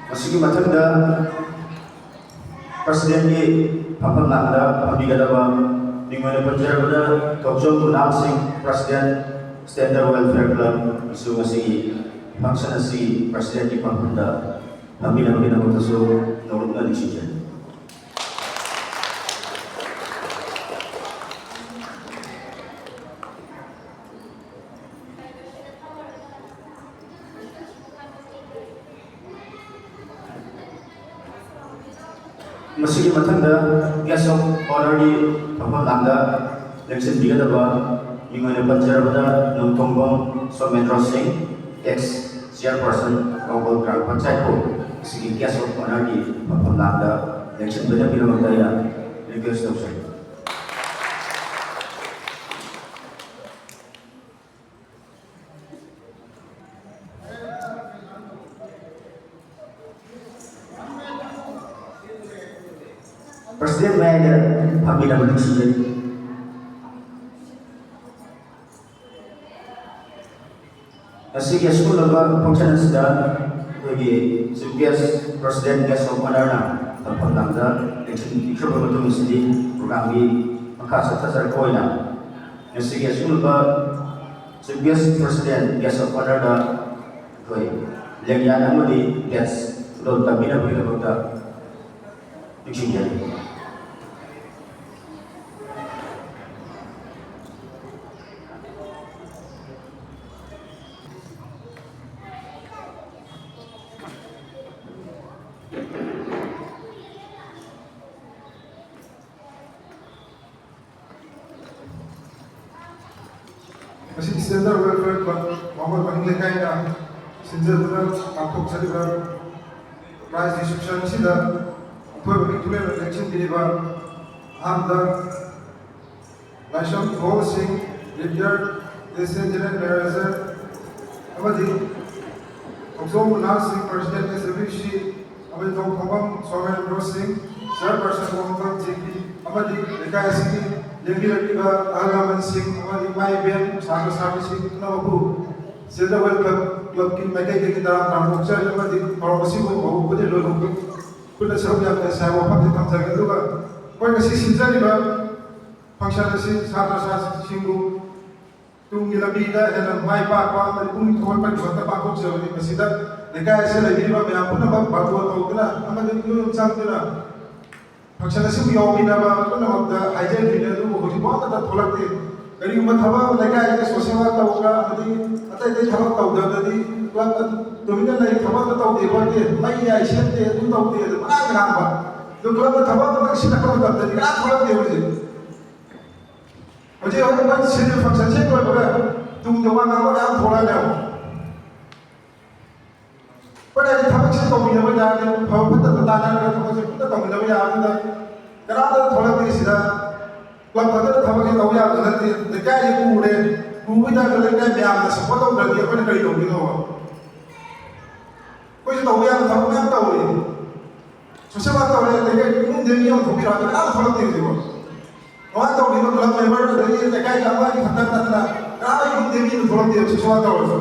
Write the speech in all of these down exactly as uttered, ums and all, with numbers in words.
ꯃꯁꯤꯒꯤ ꯃꯊꯪꯗ ꯄ꯭ꯔꯁꯤꯗꯦꯟꯒꯤ ꯐꯝꯐꯝ ꯂꯥꯡꯗ ꯐꯝꯕꯤꯒꯗꯕ ꯃꯤꯡ ꯑꯣꯏꯅ ꯄꯟꯖꯔꯕꯗ ꯊꯣꯛꯆꯣꯝ ꯒꯨꯅꯥꯝ ꯁꯤꯡ, ꯄ꯭ꯔꯁꯤꯗꯦꯟ, ꯁ꯭ꯇꯦꯟꯗꯔ ꯋꯦꯜꯐꯤꯌꯔ ꯀ꯭ꯂꯕ, ꯑꯃꯁꯨꯡ ꯉꯁꯤꯒꯤ ꯐꯪꯁꯟ ꯑꯁꯤꯒꯤ ꯄ꯭ꯔꯁꯤꯗꯦꯟꯒꯤ ꯐꯝꯐꯝꯗ ꯐꯝꯕꯤꯅꯕꯒꯤꯗꯃꯛꯇꯁꯨ ꯅꯧꯔꯞꯅ ꯅꯤꯡꯁꯤꯡꯖꯔꯤ꯫ ꯃꯁꯤꯒꯤ ꯃꯊꯪꯗ guest of honourꯒꯤ ꯐꯝꯐꯝ ꯂꯥꯡꯗ ꯂꯦꯡꯁꯤꯟꯕꯤꯒꯗꯕ ꯃꯤꯡ ꯑꯣꯏꯅ ꯄꯟꯖꯔꯕꯗ ꯅꯣꯡꯊꯣꯡꯕꯝ ꯁꯣꯃꯦꯟꯗ꯭ꯔꯣ ꯁꯤꯡ, ex chairperson ꯔꯣꯡꯒꯣꯜ ꯒ꯭ꯔꯥꯝ ꯄꯟꯆꯥꯌꯠꯄꯨ ꯃꯁꯤꯒꯤ guest of honourꯒꯤ ꯐꯝꯐꯝ ꯂꯥꯡꯗ ꯂꯦꯡꯁꯤꯟꯕꯤꯅꯕꯒꯤꯗꯃꯛꯇ ꯑꯩꯅ request ꯇꯧꯖꯔꯤ꯫ ꯄ꯭ꯔꯁꯤꯗꯦꯟ ꯃꯌꯥꯏꯗ ꯐꯝꯕꯤꯅꯕ ꯅꯤꯡꯁꯤꯡꯖꯔꯤ꯫ ꯉꯁꯤꯒꯤ ꯑꯁꯤꯒꯨꯝꯂꯕ function ꯑꯁꯤꯗ ꯑꯩꯈꯣꯏꯒꯤ chief guest, president, guest of honourꯅ ꯐꯝꯐꯝ ꯂꯥꯡꯗ ꯂꯦꯡꯁꯤꯟꯕꯤꯈ꯭ꯔꯕ ꯃꯇꯨꯡ ꯑꯁꯤꯗꯤ programmeꯒꯤ ꯃꯈꯥ ꯆꯠꯊꯖꯔꯛꯄ ꯑꯣꯏꯅ ꯉꯁꯤꯒꯤ ꯑꯁꯤꯒꯨꯝꯂꯕ chief guest, president, guest of honourꯗ ꯑꯩꯈꯣꯏ ꯂꯦꯡꯌꯥꯟ ꯑꯃꯗꯤ badge ꯈꯨꯗꯣꯜ ꯇꯝꯕꯤꯅꯕꯒꯤꯗꯃꯛꯇ ꯅꯤꯡꯁꯤꯡꯖꯔꯤ꯫ ꯉꯁꯤ Standard Welfare Club ꯋꯥꯡꯒꯣꯏ ꯃꯅꯤꯡ ꯂꯩꯀꯥꯏꯅ ꯁꯤꯟꯖꯗꯨꯅ ꯄꯥꯡꯊꯣꯛꯆꯔꯤꯕ prize distribution ꯑꯁꯤꯗ ꯑꯀꯣꯏꯕꯒꯤ ꯏꯊꯨꯔꯦꯜ ꯂꯦꯡꯁꯤꯟꯕꯤꯔꯤꯕ ꯑꯍꯥꯟꯕꯗ ꯂꯥꯏꯁ꯭ꯔꯝ ꯏꯕꯣꯜ ꯁꯤꯡ, retired assistant general manager, ꯑꯃꯗꯤ ꯊꯣꯡꯖꯣꯝ ꯃꯨꯅꯥ ꯁꯤꯡ, president S W C, ꯑꯃꯗꯤ ꯅꯣꯡꯊꯣꯝꯕꯝ ꯁꯣꯃꯦꯟꯗ꯭ꯔꯣ ꯁꯤꯡ, chairperson ꯋꯥꯡꯕꯝ G P, ꯑꯃꯗꯤ ꯂꯩꯀꯥꯏ ꯑꯁꯤꯒꯤ ꯂꯦꯡꯕꯤꯔꯛꯂꯤꯕ ꯑꯍꯜ ꯂꯃꯟꯁꯤꯡ ꯑꯃꯗꯤ ꯏꯃꯥ ꯏꯕꯦꯟ, ꯁꯥꯇ꯭ꯔ ꯁꯥꯇ꯭ꯔꯤꯁꯤꯡ ꯄꯨꯝꯅꯃꯛꯄꯨ Standard Welfare Club ꯀ꯭ꯂꯕꯀꯤ ꯃꯥꯏꯀꯩꯗꯒꯤ ꯇꯔꯥꯝ ꯇꯔꯥꯝꯅ ꯑꯣꯛꯆꯔꯤ ꯑꯃꯗꯤ ꯊꯧꯔꯝ ꯑꯁꯤꯕꯨ ꯍꯧꯕꯗꯒꯤ ꯂꯣꯏꯐꯥꯎꯕ ꯄꯨꯟꯅ ꯁꯔꯨꯛ ꯌꯥꯃꯤꯟꯅꯁꯤ ꯍꯥꯏꯕ ꯋꯥꯐꯝꯁꯤ ꯊꯝꯖꯒꯦ꯫ ꯑꯗꯨꯒ ꯑꯩꯈꯣꯏ ꯉꯁꯤ ꯁꯤꯟꯖꯔꯤꯕ function ꯑꯁꯤ ꯁꯥꯇ꯭ꯔ ꯁꯥꯇ꯭ꯔꯤꯁꯤꯡꯕꯨ ꯇꯨꯡꯒꯤ ꯂꯝꯕꯤꯗ ꯍꯦꯟꯅ ꯃꯥꯏ ꯄꯥꯛꯄ ꯑꯃꯗꯤ ꯄꯨꯛꯅꯤꯡ ꯊꯧꯒꯠꯄꯒꯤꯗꯃꯛꯇ ꯄꯥꯡꯊꯣꯛꯆꯕꯅꯤ꯫ ꯃꯁꯤꯗ ꯂꯩꯀꯥꯏ ꯑꯁꯤꯗ ꯂꯩꯕꯤꯔꯤꯕ ꯃꯌꯥꯝ ꯄꯨꯝꯅꯃꯛ ꯕꯥꯔꯇꯣꯟ ꯇꯧꯗꯨꯅ ꯑꯃꯗꯤ ꯃꯤꯑꯣꯏ ꯆꯪꯗꯨꯅ function ꯑꯁꯤꯕꯨ ꯌꯥꯎꯕꯤꯅꯕ ꯄꯨꯝꯅꯃꯛꯇ ꯍꯥꯏꯖꯈꯤꯕꯅꯤ꯫ ꯑꯗꯨꯕꯨ ꯍꯧꯖꯤꯛ ꯐꯥꯎ ꯑꯃꯠꯇ ꯊꯣꯛꯂꯛꯇꯦ꯫ ꯀꯔꯤꯒꯨꯝꯕ ꯊꯕꯛ ꯂꯩꯀꯥꯏꯒꯤ social work ꯇꯧꯕ꯭ꯔꯥ ꯑꯃꯗꯤ ꯑꯇꯩ ꯑꯇꯩ ꯊꯕꯛ ꯇꯧꯗ꯭ꯔꯒꯗꯤ club ꯑꯗꯨ ꯇꯨꯃꯤꯟꯅ ꯂꯩ, ꯊꯕꯛ ꯑꯃ ꯇꯧꯗꯦ ꯈꯣꯠꯇꯦ, ꯃꯩ ꯌꯥꯏ ꯁꯦꯝꯗꯦ, ꯑꯗꯨ ꯇꯧꯗꯦ, ꯑꯗꯨ ꯄꯪꯉꯥꯡ ꯉꯥꯡꯕ꯫ ꯑꯗꯨ club ꯅ ꯊꯕꯛ ꯑꯃꯇꯪ ꯁꯤꯜꯂꯛꯄ ꯃꯇꯝꯗꯗꯤ ꯀꯅꯥꯝ ꯊꯣꯛꯂꯛꯇꯦ ꯍꯧꯖꯤꯛ꯫ ꯍꯧꯖꯤꯛ ꯍꯧꯖꯤꯛ ꯃꯣꯏ ꯁꯤꯜꯂꯤꯕ function ꯁꯤ ꯂꯣꯏꯕꯒ ꯇꯨꯡꯗ ꯋꯥ ꯉꯥꯡꯕ ꯃꯌꯥꯝ ꯊꯣꯛꯂꯛꯑꯅꯦꯕ꯫ ꯑꯩꯈꯣꯏꯅ ꯍꯥꯏꯗꯤ ꯊꯕꯛꯁꯤ ꯇꯧꯃꯤꯟꯅꯕ ꯌꯥꯔꯗꯤ, ꯐꯕ ꯐꯠꯇꯕ ꯇꯥꯟꯅꯔꯒ ꯊꯕꯛꯁꯦ ꯄꯨꯟꯅ ꯇꯧꯃꯤꯟꯅꯕ ꯌꯥꯕꯗꯨꯗ ꯀꯅꯥꯝꯇ ꯊꯣꯛꯂꯛꯇꯦ꯫ ꯁꯤꯗ club ꯈꯛꯇꯅ ꯊꯕꯛꯁꯦ ꯇꯧꯕ ꯌꯥꯕ ꯅꯠꯇꯦ꯫ ꯂꯩꯀꯥꯏꯁꯦ ꯄꯨꯔꯦ, ꯄꯨꯕ ꯇꯥꯔꯒ ꯂꯩꯀꯥꯏ ꯃꯌꯥꯝꯅ support ꯇꯧꯗ꯭ꯔꯗꯤ ꯑꯩꯈꯣꯏꯅ ꯀꯔꯤ ꯇꯧꯗꯣꯏꯅꯣꯕ? ꯑꯩꯈꯣꯏꯁꯨ ꯇꯧꯕ ꯌꯥꯕ ꯊꯕꯛ ꯃꯌꯥꯝ ꯇꯧꯔꯤ꯫ Social work ꯇꯧꯔꯦ, ꯂꯩꯀꯥꯏ ꯏꯃꯨꯡꯗꯒꯤ ꯃꯤ ꯑꯃ ꯊꯣꯛꯄꯤꯔꯛꯑꯗꯤ ꯀꯅꯥꯝ ꯊꯣꯛꯂꯛꯇꯦ ꯍꯧꯖꯤꯛꯐꯥꯎ꯫ ꯃꯃꯥꯡ ꯇꯧꯈꯤꯕ club member ꯑꯗꯒꯤ ꯂꯩꯀꯥꯏꯒꯤ ꯑꯃ ꯑꯅꯤ ꯈꯛꯇ ꯅꯠꯇꯅ ꯀꯅꯥꯝ ꯏꯃꯨꯡꯗꯒꯤ ꯃꯤ ꯑꯃ ꯊꯣꯛꯂꯛꯇꯦ social work ꯇꯧꯔꯁꯨ꯫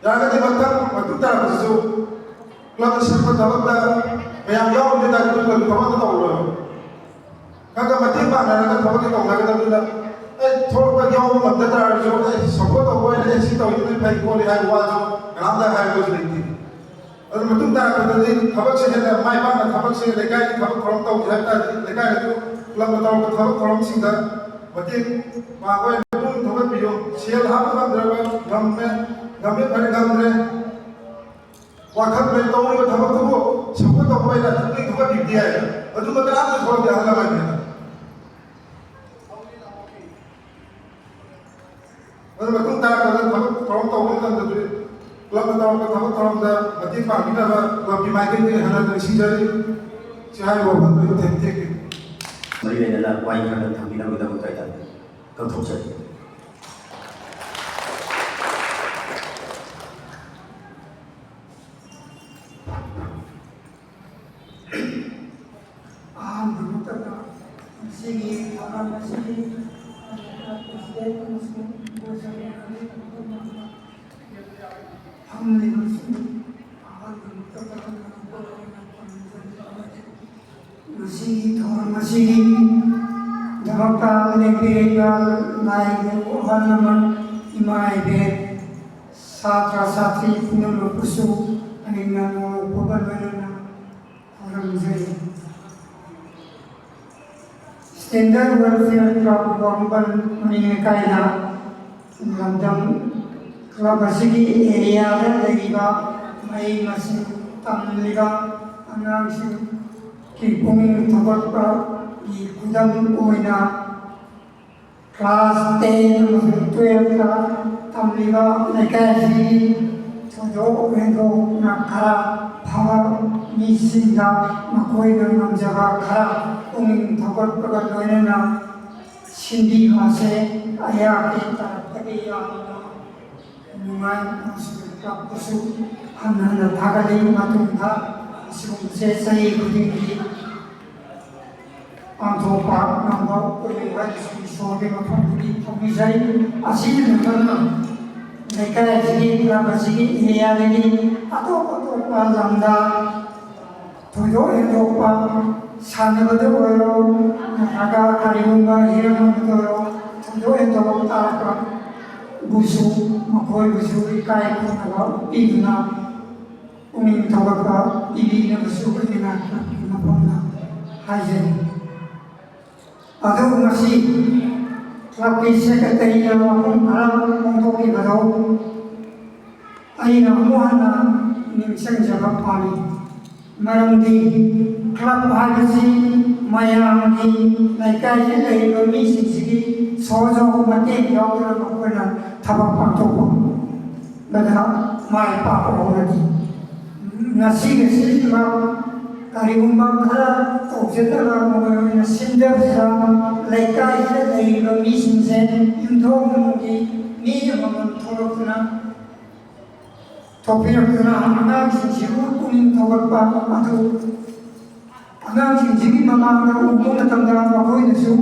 ꯌꯥꯔꯒꯗꯤ ꯃꯊꯪ ꯃꯇꯨꯡ ꯇꯥꯔꯛꯄꯁꯤꯁꯨ club ꯁꯤꯟꯕ ꯊꯕꯛꯇ ꯃꯌꯥꯝ ꯌꯥꯎꯔꯤꯉꯩꯗ ꯑꯗꯨ club ꯊꯕꯛꯇ ꯇꯧꯔꯣꯏ꯫ ꯈꯔ ꯈꯔ ꯃꯇꯦꯡ ꯄꯥꯡꯅꯔꯒ ꯊꯕꯛꯁꯦ ꯇꯧꯅꯒꯗꯕꯅꯤꯅ, ꯑꯩ ꯊꯣꯛꯂꯛꯄ ꯌꯥꯎꯕ ꯉꯝꯗ ꯇꯥꯔꯁꯨ, ꯑꯩ support ꯇꯧꯕ ꯑꯣꯏꯅ ꯑꯩ ꯁꯤ ꯇꯧꯔꯤꯗꯨꯅ ꯐꯩ ꯈꯣꯠꯂꯤ ꯍꯥꯏꯕ ꯋꯥꯁꯨ ꯀꯅꯥꯝꯇ ꯍꯥꯏꯕꯁꯨ ꯂꯩꯇꯦ꯫ ꯑꯗꯨ ꯃꯇꯨꯡ ꯇꯥꯔꯛꯄꯗꯗꯤ ꯊꯕꯛꯁꯦ ꯍꯦꯟꯅ ꯃꯥꯏ ꯄꯥꯛꯅ ꯊꯕꯛꯁꯦ ꯂꯩꯀꯥꯏꯒꯤ ꯊꯕꯛ ꯊꯧꯔꯝ ꯇꯧꯁꯦ ꯍꯥꯏꯕ ꯇꯥꯔꯗꯤ ꯂꯩꯀꯥꯏꯗꯁꯨ club ꯅ ꯇꯧꯔꯛꯄ ꯊꯕꯛ ꯊꯧꯔꯝꯁꯤꯡꯗ ꯃꯇꯦꯡ ꯄꯥꯡꯕ ꯑꯣꯏꯅ ꯄꯨꯛꯅꯤꯡ ꯊꯧꯒꯠꯄꯤꯌꯨ꯫ ꯁꯦꯜ ꯍꯥꯞꯄ ꯉꯝꯗ꯭ꯔꯕ ꯉꯝꯃꯦ, ꯉꯝꯃꯦ ꯐꯔꯦ, ꯉꯝꯗ꯭ꯔꯦ꯫ ꯋꯥꯈꯜ ꯂꯩ ꯇꯧꯔꯤꯕ ꯊꯕꯛꯇꯨꯕꯨ support ꯇꯧꯕ ꯑꯣꯏꯅ ꯄꯨꯛꯅꯤꯡ ꯊꯧꯒꯠꯄꯤꯕꯗꯤ ꯌꯥꯏ꯫ ꯑꯗꯨ ꯃꯇꯝ ꯂꯥꯞꯅ ꯊꯣꯛꯂꯛꯇꯦ ꯑꯍꯜ ꯂꯃꯟꯁꯤꯡꯅ꯫ ꯑꯗꯨ ꯃꯇꯨꯡ ꯇꯥꯔꯛꯄꯗ ꯊꯕꯛ ꯊꯧꯔꯝ ꯇꯧꯕ ꯃꯇꯝꯗꯁꯨ club ꯅ ꯇꯧꯔꯛꯄ ꯊꯕꯛ ꯊꯧꯔꯝꯗ ꯃꯇꯦꯡ ꯄꯥꯡꯕꯤꯅꯕ club ꯀꯤ ꯃꯥꯏꯀꯩꯗꯒꯤ ꯍꯟꯅ ꯍꯟꯅ ꯅꯤꯡꯁꯤꯡꯖꯔꯤ꯫ ꯁꯤ ꯍꯥꯏꯔꯤꯕ ꯋꯥꯐꯝꯗꯣ ꯑꯩ ꯊꯦꯡ-, ꯊꯦꯡ-, ꯃꯔꯤ ꯂꯩꯅꯅ ꯋꯥꯍꯩ ꯈꯔ ꯊꯝꯕꯤꯅꯕꯒꯤꯗꯃꯛꯇ ꯑꯩꯅ ꯀꯧꯊꯣꯛꯆꯔꯤ꯫ ꯑꯍꯥꯟꯕ ꯃꯛꯇꯗ ꯉꯁꯤꯒꯤ ꯊꯧꯔꯝ ꯑꯁꯤꯒꯤ president ꯑꯃꯁꯨꯡ ꯉꯁꯤꯒꯤ ꯊꯧꯔꯝ ꯑꯁꯤꯒꯤꯗꯃꯛꯇ ꯂꯦꯡꯕꯤꯔꯛꯏꯕ ꯂꯥꯏꯒꯤ ꯑꯍꯜ ꯂꯃꯟ, ꯏꯃꯥ ꯏꯕꯦꯟ, ꯁꯥꯇ꯭ꯔ ꯁꯥꯇ꯭ꯔꯤ ꯄꯨꯝꯅꯃꯛꯄꯨꯁꯨ ꯑꯩꯅ ꯅꯣꯡꯄꯣꯛꯄ ꯂꯣꯏꯅꯅ ꯈꯨꯔꯨꯝꯖꯔꯤ꯫ Standard Welfare Club ꯋꯥꯡꯕꯟ ꯃꯅꯤꯡ ꯂꯩꯀꯥꯏꯅ ꯂꯝꯗꯝ club ꯑꯁꯤꯒꯤ areaꯗ ꯂꯩꯔꯤꯕ ꯃꯍꯩ ꯃꯁꯤꯡ ꯇꯝꯂꯤꯕ ꯑꯉꯥꯡꯁꯤꯡꯒꯤ ꯄꯨꯛꯅꯤꯡ ꯊꯧꯒꯠꯄꯒꯤ ꯈꯨꯗꯝ ꯑꯣꯏꯅ class ten ꯑꯃꯁꯨꯡ twelveꯇ ꯇꯝꯂꯤꯕ ꯂꯩꯀꯥꯏ ꯑꯁꯤꯒꯤ ꯊꯣꯏꯗꯣꯛ ꯍꯦꯟꯗꯣꯛꯅ ꯈꯔ ꯐꯕ ꯃꯤꯁꯤꯡꯗ ꯃꯈꯣꯏꯅ ꯉꯝꯖꯕ ꯈꯔ ꯄꯨꯛꯅꯤꯡ ꯊꯧꯒꯠꯄꯒ ꯂꯣꯏꯅꯅ ꯁꯤꯟꯕꯤꯕ ꯑꯁꯦ ꯑꯩꯍꯥꯛꯀꯤ ꯇꯔꯐꯇꯒꯤ ꯌꯥꯝꯅ ꯅꯨꯡꯉꯥꯏ꯫ ꯑꯃꯁꯨꯡ clubꯄꯨꯁꯨ ꯍꯟꯅ ꯍꯟꯅ ꯊꯥꯒꯠꯂꯤ꯫ ꯃꯇꯨꯡꯗ ꯑꯁꯤꯒꯨꯝꯕꯁꯦ ꯆꯍꯤ ꯈꯨꯗꯤꯡꯒꯤ ꯄꯥꯡꯊꯣꯛꯄ ꯉꯝꯕ ꯑꯣꯏꯌꯨ ꯍꯥꯏꯅꯁꯨ ꯏꯁꯣꯔꯒꯤ ꯃꯐꯝꯗꯒꯤ ꯊꯧꯅꯤꯖꯩ꯫ ꯑꯁꯤꯅ ꯅꯠꯇꯅ ꯂꯩꯀꯥꯏ ꯑꯁꯤꯒꯤ club ꯑꯁꯤꯒꯤ areaꯗꯒꯤ ꯑꯇꯣꯞ ꯑꯇꯣꯞꯄ ꯂꯝꯗ ꯊꯣꯏꯗꯣꯛ ꯍꯦꯟꯗꯣꯛꯄ ꯁꯥꯟꯅꯕꯗ ꯑꯣꯏꯔꯣ, ꯅꯠꯇ꯭ꯔꯒ ꯀꯔꯤꯒꯨꯝꯕ ꯍꯤꯔꯝ ꯑꯃꯗ ꯑꯣꯏꯔꯣ, ꯊꯣꯏꯗꯣꯛ ꯍꯦꯟꯗꯣꯛꯄ ꯇꯥꯔꯛꯄꯕꯨꯁꯨ ꯃꯈꯣꯏꯕꯨꯁꯨ ꯏꯀꯥꯏ ꯈꯨꯝꯅꯕ ꯎꯠꯄꯤꯗꯨꯅ ꯄꯨꯛꯅꯤꯡ ꯊꯧꯒꯠꯄ ꯄꯤꯕꯤꯅꯕꯁꯨ ꯑꯩꯈꯣꯏꯒꯤ ꯅꯥꯠꯀꯤ ꯃꯐꯝꯗ ꯍꯥꯏꯖꯔꯤ꯫ ꯑꯗꯨ ꯉꯁꯤ clubꯀꯤ secretaryꯅ ꯋꯥꯐꯝ ꯈꯔ ꯐꯣꯡꯗꯣꯛꯈꯤꯕꯗꯣ ꯑꯩꯅ ꯑꯃꯨꯛ ꯍꯟꯅ ꯅꯤꯡꯁꯤꯡꯖꯕ ꯄꯥꯝꯃꯤ꯫ ꯃꯔꯝꯗꯤ club ꯍꯥꯏꯕꯁꯤ ꯃꯌꯥꯝꯒꯤ, ꯂꯩꯀꯥꯏꯗ ꯂꯩꯔꯤꯕ ꯃꯤꯁꯤꯡꯁꯤꯒꯤ ꯁꯣꯖꯧ ꯃꯇꯦꯡ ꯌꯥꯎꯗꯅ ꯃꯈꯣꯏꯅ ꯊꯕꯛ ꯄꯥꯡꯊꯣꯛꯄꯗ ꯃꯥꯏ ꯄꯥꯛꯄ ꯍꯧꯔꯅꯤ꯫ ꯉꯁꯤ ꯉꯁꯤꯃꯛ ꯀꯔꯤꯒꯨꯝꯕ ꯈꯔ ꯇꯧꯖꯗꯕ ꯃꯈꯣꯏ ꯑꯣꯏꯅ ꯁꯤꯟꯗꯕꯁꯤꯗ ꯂꯩꯀꯥꯏꯁꯤꯗ ꯂꯩꯔꯤꯕ ꯃꯤꯁꯤꯡꯁꯦ ꯌꯨꯝꯊꯣꯡ ꯈꯨꯗꯤꯡꯒꯤ ꯃꯤ ꯑꯃꯃꯝ ꯊꯣꯛꯂꯛꯇꯨꯅ, ꯊꯣꯛꯄꯤꯔꯛꯇꯨꯅ ꯑꯉꯥꯡꯁꯤꯡꯁꯤꯕꯨ ꯄꯨꯛꯅꯤꯡ ꯊꯧꯒꯠꯄ ꯑꯗꯨ, ꯑꯉꯥꯡꯁꯤꯡꯁꯤꯒꯤ ꯃꯃꯥꯡꯗ ꯎꯕ ꯃꯇꯝꯗ ꯃꯈꯣꯏꯅꯁꯨ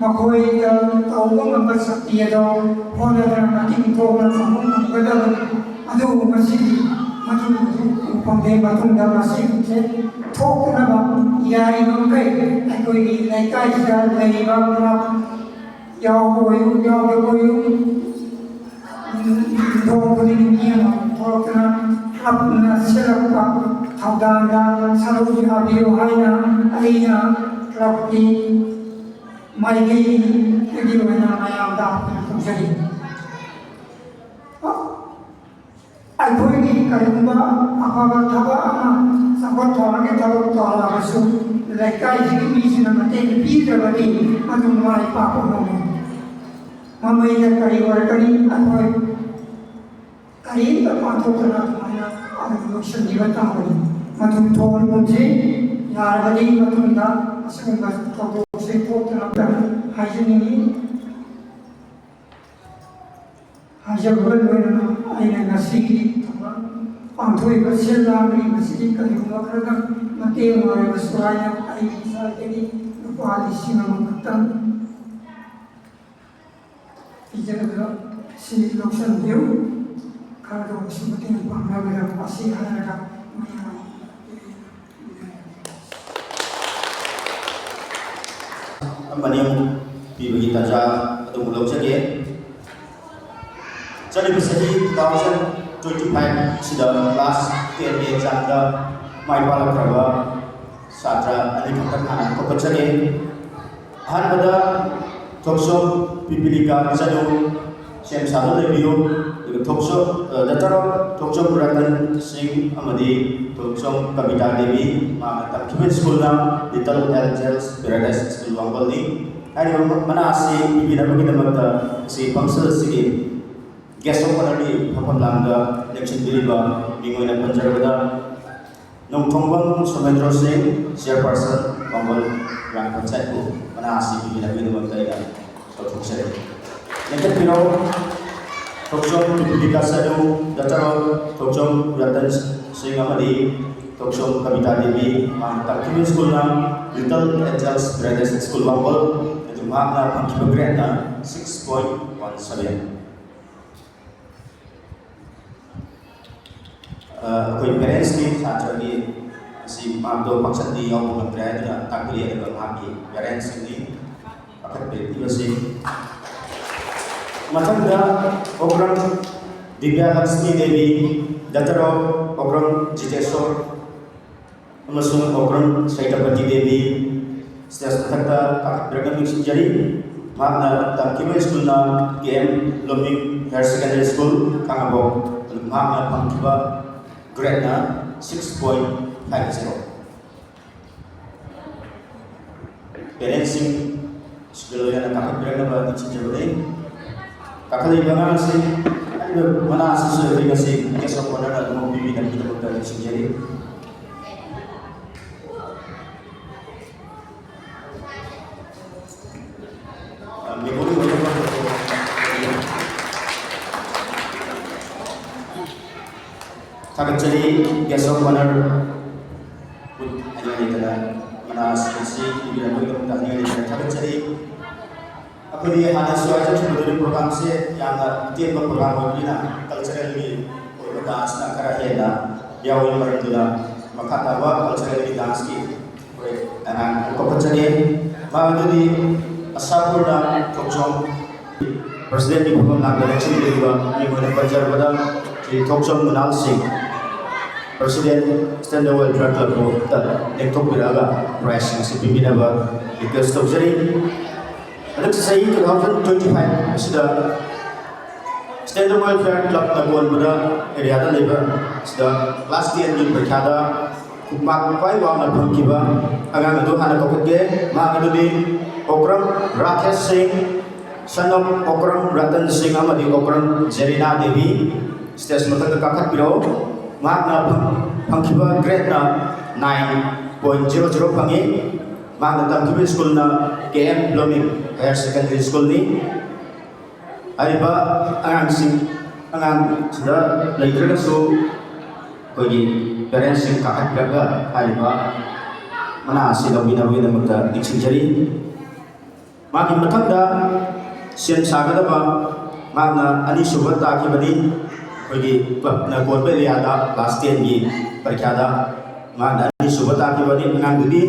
ꯃꯈꯣꯏꯗ ꯇꯧꯕ ꯉꯝꯕ ꯁꯛꯇꯤ ꯑꯗꯣ ꯍꯣꯠꯅꯗꯅ ꯃꯇꯤꯛ ꯊꯣꯛꯅ ꯇꯧꯕ ꯉꯝꯒꯗꯕꯅꯤ꯫ ꯑꯗꯨꯕꯨ ꯃꯁꯤꯒꯤ ꯃꯗꯨ ꯐꯪꯗꯦ꯫ ꯃꯇꯨꯡꯗ ꯃꯁꯤꯒꯤꯁꯦ ꯊꯣꯛꯇꯅꯕ ꯌꯥꯔꯤꯕ ꯃꯈꯩ ꯑꯩꯈꯣꯏꯒꯤ ꯂꯩꯀꯥꯏꯁꯤꯗ ꯂꯩꯔꯤꯕ ꯀ꯭ꯂꯕ ꯌꯥꯎꯕ ꯑꯣꯏꯌꯨ, ꯌꯥꯎꯗꯕ ꯑꯣꯏꯌꯨ, ꯌꯨꯝꯊꯣꯡ ꯈꯨꯗꯤꯡꯒꯤ ꯃꯤ ꯑꯃ ꯊꯣꯛꯂꯛꯇꯨꯅ ꯀ꯭ꯂꯕꯅ ꯁꯤꯜꯂꯛꯄ ꯊꯧꯗꯥꯡꯗ ꯁꯔꯨꯛ ꯌꯥꯕꯤꯌꯨ ꯍꯥꯏꯅ ꯑꯩꯅ ꯀ꯭ꯂꯕꯀꯤ ꯃꯥꯏꯀꯩꯗꯒꯤ ꯑꯣꯏꯅ ꯃꯌꯥꯝꯗ ꯑꯄꯤꯜ ꯇꯧꯖꯔꯤ꯫ ꯑꯩꯈꯣꯏꯒꯤ ꯀꯔꯤꯒꯨꯝꯕ ꯑꯐꯕ ꯊꯕꯛ ꯑꯃ, ꯆꯥꯎꯈꯠ ꯊꯧꯔꯥꯡꯒꯤ ꯊꯕꯛ ꯇꯧꯔꯕꯁꯨ, ꯂꯩꯀꯥꯏꯁꯤꯒꯤ ꯃꯤꯁꯤꯡꯅ ꯃꯇꯦꯡ ꯄꯤꯗ꯭ꯔꯕꯗꯤ ꯃꯗꯨ ꯃꯥꯏ ꯄꯥꯛꯄ ꯉꯝꯃꯣꯏ꯫ ꯃꯃꯩꯗ ꯀꯔꯤ ꯑꯣꯏꯔꯛꯀꯅꯤ? ꯑꯩꯈꯣꯏ ꯀꯔꯤꯝꯇ ꯄꯥꯡꯊꯣꯛꯇꯅ ꯑꯗꯨꯃꯥꯏꯅ ꯑꯗꯨꯝ ꯂꯣꯏꯁꯤꯟꯈꯤꯕ ꯇꯥꯕꯅꯤ꯫ ꯃꯗꯨ ꯊꯣꯛꯍꯟꯒꯨꯝꯁꯤ꯫ ꯌꯥꯔꯕꯗꯤ ꯃꯇꯨꯡꯗ ꯑꯁꯤꯒꯨꯝꯕ ꯊꯧꯗꯣꯛꯁꯦ ꯊꯣꯛꯇꯅꯕ ꯍꯥꯏꯖꯅꯤꯡꯏ꯫ ꯍꯥꯏꯖꯕꯒ ꯂꯣꯏꯅꯅ ꯑꯩꯅ ꯉꯁꯤꯒꯤ ꯊꯧꯔꯝ ꯄꯥꯡꯊꯣꯛꯏꯕ ꯁꯤꯜ ꯂꯥꯡꯂꯤꯕꯁꯤꯒꯤ ꯀꯔꯤꯒꯨꯝꯕ ꯈꯔꯗꯪ ꯃꯇꯦꯡ ꯑꯣꯏꯔꯕꯁꯨ ꯍꯥꯏꯅ ꯑꯩꯒꯤ ꯏꯁꯥꯗꯒꯤ ꯂꯨꯄꯥ ꯂꯤꯁꯤꯡ ꯑꯃꯈꯛꯇꯪ ꯄꯤꯖꯔꯒ ꯁꯤ ꯂꯧꯁꯤꯟꯕꯤꯌꯨ꯫ ꯈꯔꯗ ꯑꯣꯏꯔꯁꯨ ꯃꯇꯦꯡ ꯄꯥꯡꯅꯕꯒꯤꯗꯃꯛ ꯑꯁꯤ ꯍꯥꯏꯔꯒ ꯃꯌꯥꯝ ꯑꯃꯅꯤ ꯄꯤꯕꯒꯤ ꯇꯥꯟꯖꯥ ꯑꯗꯨꯕꯨ ꯂꯧꯖꯒꯦ꯫ ꯆꯠꯂꯤꯕ ꯆꯍꯤ two thousand twenty five ꯑꯁꯤꯗ class ten ꯒꯤ exam ꯗ ꯃꯥꯏ ꯄꯥꯛꯂꯛꯈ꯭ꯔꯕ ꯁꯥꯇ꯭ꯔ ꯑꯅꯤꯈꯛꯇꯪ ꯍꯥꯟꯅ ꯀꯧꯈꯠꯆꯒꯦ꯫ ꯑꯍꯥꯟꯕꯗ ꯊꯣꯛꯆꯣꯝ ꯄꯤꯄꯤꯂꯤꯀꯥ ꯆꯅꯨ, ꯁꯦꯝ ꯁꯥꯗꯨꯅ ꯂꯩꯕꯤꯌꯨ꯫ ꯑꯗꯨꯒ ꯊꯣꯛꯆꯣꯝ, ꯑ, daughter of ꯊꯣꯛꯆꯣꯝ ꯔꯇꯟ ꯁꯤꯡ ꯑꯃꯗꯤ ꯊꯣꯛꯆꯣꯝ ꯀꯕꯤꯇꯥ ꯗꯦꯕꯤ, ꯃꯍꯥꯛꯅ ꯇꯝꯈꯤꯕ ꯁ꯭ꯀꯨꯜꯅ Little Angels Paradise School ꯋꯥꯡꯕꯜꯅꯤ꯫ ꯍꯥꯏꯔꯤꯕ ꯃꯅꯥ ꯑꯁꯤ ꯄꯤꯕꯤꯅꯕꯒꯤꯗꯃꯛꯇ ꯉꯁꯤ function ꯑꯁꯤꯒꯤ guest of honour ꯒꯤ ꯐꯝꯐꯝ ꯂꯥꯡꯗ ꯂꯦꯡꯁꯤꯟꯕꯤꯔꯤꯕ ꯃꯤꯡ ꯑꯣꯏꯅ ꯄꯟꯖꯔꯕꯗ, ꯅꯣꯡꯊꯣꯡꯕꯝ ꯁꯣꯃꯦꯟꯗ꯭ꯔꯣ ꯁꯤꯡ, chairperson, ꯋꯥꯡꯕꯜ ꯒ꯭ꯔꯥꯝ ꯄꯟꯆꯥꯌꯠꯄꯨ ꯃꯅꯥ ꯑꯁꯤ ꯄꯤꯕꯤꯅꯕꯒꯤꯗꯃꯛꯇ ꯑꯩꯅ ꯀꯧꯊꯣꯛꯆꯔꯤ꯫ ꯂꯦꯡꯈꯠꯄꯤꯔꯣ꯫ ꯊꯣꯛꯆꯣꯝ ꯄꯤꯄꯤꯂꯤꯀꯥ ꯆꯅꯨ, daughter of ꯊꯣꯛꯆꯣꯝ ꯔꯇꯟ ꯁꯤꯡ ꯑꯃꯗꯤ ꯊꯣꯛꯆꯣꯝ ꯀꯕꯤꯇꯥ ꯗꯦꯕꯤ, ꯃꯍꯥꯛ ꯇꯝꯈꯤꯕ ꯁ꯭ꯀꯨꯜꯅ Little Angels Paradise School ꯋꯥꯡꯕꯜ, ꯑꯗꯨ ꯃꯍꯥꯛꯅ ꯐꯪꯈꯤꯕ grade ꯅ six point one seven꯫ ꯑꯩꯈꯣꯏ ꯄꯦꯔꯦꯟꯁꯀꯤ ꯁꯥꯇ꯭ꯔꯒꯤ ꯑꯁꯤ ꯃꯍꯥꯛꯇꯣ ꯐꯪꯁꯟꯗꯤ ꯌꯥꯎꯕ ꯉꯝꯗ꯭ꯔꯦ ꯍꯥꯏꯗꯨꯅ ꯇꯥꯛꯄꯤꯔꯤ꯫ ꯑꯗꯨꯒ ꯃꯍꯥꯛꯀꯤ ꯄꯦꯔꯦꯟꯁꯁꯤꯡꯅꯤ ꯀꯥꯈꯠꯄꯤꯔꯛꯂꯤꯕꯁꯤ꯫ ꯃꯊꯪꯗ ꯑꯣꯀ꯭ꯔꯝ ꯗꯤꯕ꯭ꯌꯥ ꯂꯛꯁꯃꯤ ꯗꯦꯕꯤ, daughter of ꯑꯣꯀ꯭ꯔꯝ ꯖꯤꯇꯦꯁꯣꯔ ꯑꯃꯁꯨꯡ ꯑꯣꯀ꯭ꯔꯝ ꯁꯩꯇꯄꯇꯤ ꯗꯦꯕꯤ ꯁ꯭ꯇꯦꯖ ꯃꯊꯛꯇ ꯀꯥꯈꯠꯄꯤꯔꯒ ꯅꯤꯡꯁꯤꯡꯖꯔꯤ꯫ ꯃꯍꯥꯛꯅ ꯇꯝꯈꯤꯕ ꯁ꯭ꯀꯨꯜꯅ K M blooming higher secondary school, Kangbok. ꯃꯍꯥꯛꯅ ꯐꯪꯈꯤꯕ ꯒ꯭ꯔꯦꯗꯅ six point five zero꯫ ꯄꯦꯔꯦꯟꯁꯁꯤꯡ ꯁꯤꯗ ꯂꯣꯏꯅꯅ ꯀꯥꯈꯠꯄꯤꯔꯛꯅꯕ ꯅꯤꯡꯁꯤꯡꯖꯕꯅꯤ꯫ ꯀꯥꯈꯠꯂꯛꯏꯕ ꯑꯉꯥꯡꯁꯤꯡ, ꯍꯥꯏꯔꯤꯕ ꯃꯅꯥ ꯑꯁꯤꯁꯨ ꯑꯩꯈꯣꯏ ꯉꯁꯤ guest of honourꯅ ꯑꯗꯨꯝ ꯄꯤꯕꯤꯅꯕꯒꯤꯗꯃꯛꯇ ꯅꯤꯡꯁꯤꯡꯖꯔꯤ꯫ ꯑ, memory ꯑꯣꯏꯅꯕ ꯊꯥꯒꯠꯆꯔꯤ꯫ Guest of honour ꯍꯥꯏꯅꯤꯡꯉꯥꯏ ꯂꯩꯇꯅ ꯃꯅꯥ ꯑꯁꯤ ꯄꯤꯕꯤꯔꯛꯄꯒꯤꯗꯃꯛꯇ ꯍꯥꯏꯅꯤꯡꯉꯥꯏ ꯂꯩꯇꯅ ꯊꯥꯒꯠꯆꯔꯤ꯫ ꯑꯩꯈꯣꯏꯒꯤ ꯍꯥꯟꯅꯁꯨ ꯍꯥꯏꯖꯈꯤꯕꯗꯨꯅꯤ, programmeꯁꯦ ꯌꯥꯝꯅ ꯑꯇꯦꯟꯕ program ꯑꯣꯏꯕꯅꯤꯅ culturalꯒꯤ ꯑꯣꯏꯕ danceꯅ ꯈꯔ ꯍꯦꯟꯅ ꯌꯥꯎꯏ꯫ ꯃꯔꯝꯗꯨꯅ ꯃꯈꯥ ꯇꯥꯕ culturalꯒꯤ danceꯀꯤ ꯑꯩꯈꯣꯏ ꯑꯉꯥꯡ ꯑꯃ ꯀꯧꯈꯠꯆꯒꯦ꯫ ꯃꯍꯥꯛ ꯑꯗꯨꯗꯤ ꯑꯁꯥꯄꯨꯔꯗ ꯊꯣꯛꯆꯣꯝ presidentꯀꯤ ꯐꯝꯐꯝ ꯂꯥꯡꯗ ꯂꯦꯡꯁꯤꯟꯕꯤꯔꯤꯕ ꯃꯤꯡ ꯑꯣꯏꯅ ꯄꯟꯖꯔꯕꯗ ꯁ꯭ꯔꯤ ꯊꯣꯛꯆꯣꯝ ꯒꯨꯅꯥꯜ ꯁꯤꯡ, president Standard Welfare Clubꯇ ꯂꯦꯡꯊꯣꯛꯄꯤꯔꯛꯑꯒ prizeꯁꯤꯡ ꯑꯁꯤ ꯄꯤꯕꯤꯅꯕ request ꯇꯧꯖꯔꯤ꯫ ꯍꯟꯗꯛ ꯆꯍꯤ two thousand twenty five ꯑꯁꯤꯗ Standard Welfare Clubꯅ ꯀꯣꯟꯕꯗ areaꯗ ꯂꯩꯕ ꯑꯁꯤꯗ class tenꯒꯤ ꯄꯔꯤꯈ꯭ꯌꯥꯗ mark ꯈ꯭ꯋꯥꯏ ꯋꯥꯡꯅ ꯐꯪꯈꯤꯕ ꯑꯉꯥꯡ ꯑꯗꯨ ꯍꯥꯟꯅ ꯀꯧꯈꯠꯀꯦ꯫ ꯃꯍꯥꯛ ꯑꯗꯨꯗꯤ ꯑꯣꯀ꯭ꯔꯝ ꯔꯥꯀꯦꯁ ꯁꯤꯡ, son of ꯑꯣꯀ꯭ꯔꯝ ꯔꯇꯟ ꯁꯤꯡ ꯑꯃꯗꯤ ꯑꯣꯀ꯭ꯔꯝ ꯖꯦꯔꯤꯅꯥ ꯗꯦꯕꯤ꯫ Stage ꯃꯊꯛꯇ ꯀꯥꯈꯠꯄꯤꯔꯛꯎ꯫ ꯃꯍꯥꯛꯅ ꯐꯪ-, ꯐꯪꯈꯤꯕ gradeꯅ nine point zero zero ꯐꯪꯉꯤ꯫ ꯃꯍꯥꯛꯅ ꯇꯝꯈꯤꯕ ꯁ꯭ꯀꯨꯜꯅ K M blooming higher secondary ꯁ꯭ꯀꯨꯜꯅꯤ꯫ ꯍꯥꯏꯔꯤꯕ ꯑꯉꯥꯡꯁꯤꯡ, ꯑꯉꯥꯡꯁꯤꯗ ꯂꯩꯇ꯭ꯔꯒꯁꯨ ꯑꯩꯈꯣꯏꯒꯤ ꯄꯦꯔꯦꯟꯁꯁꯤꯡ ꯀꯥꯈꯠꯄꯤꯔꯒ ꯍꯥꯏꯔꯤꯕ ꯃꯅꯥ ꯑꯁꯤ ꯂꯧꯕꯤꯅꯕꯒꯤꯗꯃꯛꯇ ꯅꯤꯡꯁꯤꯡꯖꯔꯤ꯫ ꯃꯥꯒꯤ ꯃꯊꯪꯗ ꯁꯦꯝ ꯁꯥꯒꯗꯕ ꯃꯍꯥꯛꯅ ꯑꯅꯤꯁꯨꯕ ꯇꯥꯈꯤꯕꯅꯤ꯫ ꯑꯩꯈꯣꯏꯒꯤ ꯀ꯭ꯂꯕꯅ ꯀꯣꯟꯕ ꯑꯦꯔꯤꯌꯥꯗ ꯀ꯭ꯂꯥꯁ ꯇꯦꯟꯒꯤ ꯄꯔꯤꯈ꯭ꯌꯥꯗ ꯃꯍꯥꯛꯅ ꯑꯅꯤꯁꯨꯕ ꯇꯥꯈꯤꯕꯅꯤ꯫ ꯑꯉꯥꯡꯗꯨꯗꯤ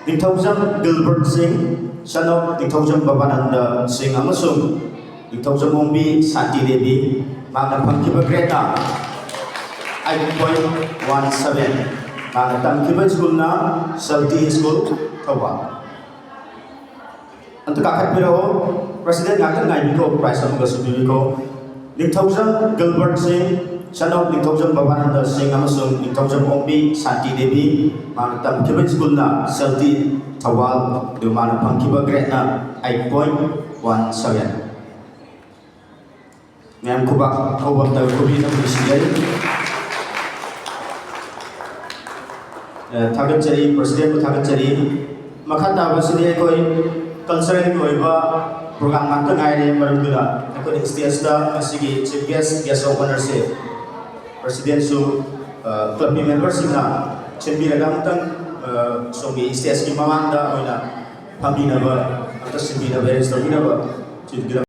ꯅꯤꯡꯊꯧꯖꯝ ꯒꯤꯜꯕꯔꯠ ꯁꯤꯡ, son of ꯅꯤꯡꯊꯧꯖꯝ ꯕꯕꯥꯅꯟꯗ ꯁꯤꯡ ꯑꯃꯁꯨꯡ ꯅꯤꯡꯊꯧꯖꯝ ꯑꯣꯡꯕꯤ ꯁꯥꯟꯇꯤ ꯗꯦꯕꯤ꯫ ꯃꯍꯥꯛꯅ ꯐꯪꯈꯤꯕ grade ꯅ eight point one seven꯫ ꯃꯍꯥꯛꯅ ꯇꯝꯈꯤꯕ ꯁ꯭ꯀꯨꯜꯅ ꯁꯦꯜꯇꯤ ꯁ꯭ꯀꯨꯜ, ꯊꯧꯕꯥꯜ꯫ ꯑꯝꯇ ꯀꯥꯈꯠꯄꯤꯔꯛꯑꯣ꯫ President ꯉꯥꯛꯇꯪ ꯉꯥꯏꯕꯤꯈꯣ, prize ꯑꯃꯒꯁꯨ ꯄꯤꯕꯤꯈꯣ꯫ ꯅꯤꯡꯊꯧꯖꯝ ꯒꯤꯜꯕꯔꯠ ꯁꯤꯡ, son of ꯅꯤꯡꯊꯧꯖꯝ ꯕꯕꯥꯅꯟꯗ ꯁꯤꯡ ꯑꯃꯁꯨꯡ ꯅꯤꯡꯊꯧꯖꯝ ꯑꯣꯡꯕꯤ ꯁꯥꯟꯇꯤ ꯗꯦꯕꯤ꯫ ꯃꯥꯅ ꯇꯝꯈꯤꯕ ꯁ꯭ꯀꯨꯜꯅ ꯁꯦꯜꯇꯤ, ꯊꯧꯕꯥꯜ꯫ ꯑꯗꯨ ꯃꯥꯅ ꯐꯪꯈꯤꯕ grade ꯅ eight point one seven꯫ ꯃꯌꯥꯝ ꯈꯨꯕꯥꯛ ꯍꯧꯕ ꯑꯝꯇ ꯈꯨꯕꯤꯅ ꯅꯨꯡꯁꯤꯖꯩ꯫ ꯑ, ꯊꯥꯒꯠꯆꯔꯤ, President ꯕꯨ ꯊꯥꯒꯠꯆꯔꯤ꯫ ꯃꯈꯥ ꯇꯥꯕꯁꯤꯗꯤ ꯑꯩꯈꯣꯏ cultural ꯒꯤ ꯑꯣꯏꯕ program ꯉꯥꯛꯇ ꯉꯥꯏꯔꯦ, ꯃꯔꯝꯗꯨꯅ ꯑꯩꯈꯣꯏꯅ stage ꯇ ꯉꯁꯤꯒꯤ Chief Guest, Guest of Honour say President ꯁꯨ, ꯑ, club ꯀꯤ member ꯁꯤꯡꯅ ꯁꯤꯟꯕꯤꯔꯒ ꯑꯃꯨꯛꯇꯪ, ꯑ, ꯁꯣꯝꯒꯤ stage ꯀꯤ ꯃꯃꯥꯡꯗ ꯑꯣꯏꯅ ꯐꯝꯕꯤꯅꯕ, ꯑꯝꯇ ꯁꯤꯟꯕꯤꯅꯕ, arrange ꯇꯧꯕꯤꯅꯕ ꯊꯤꯟꯕꯤꯔꯝꯃꯤ꯫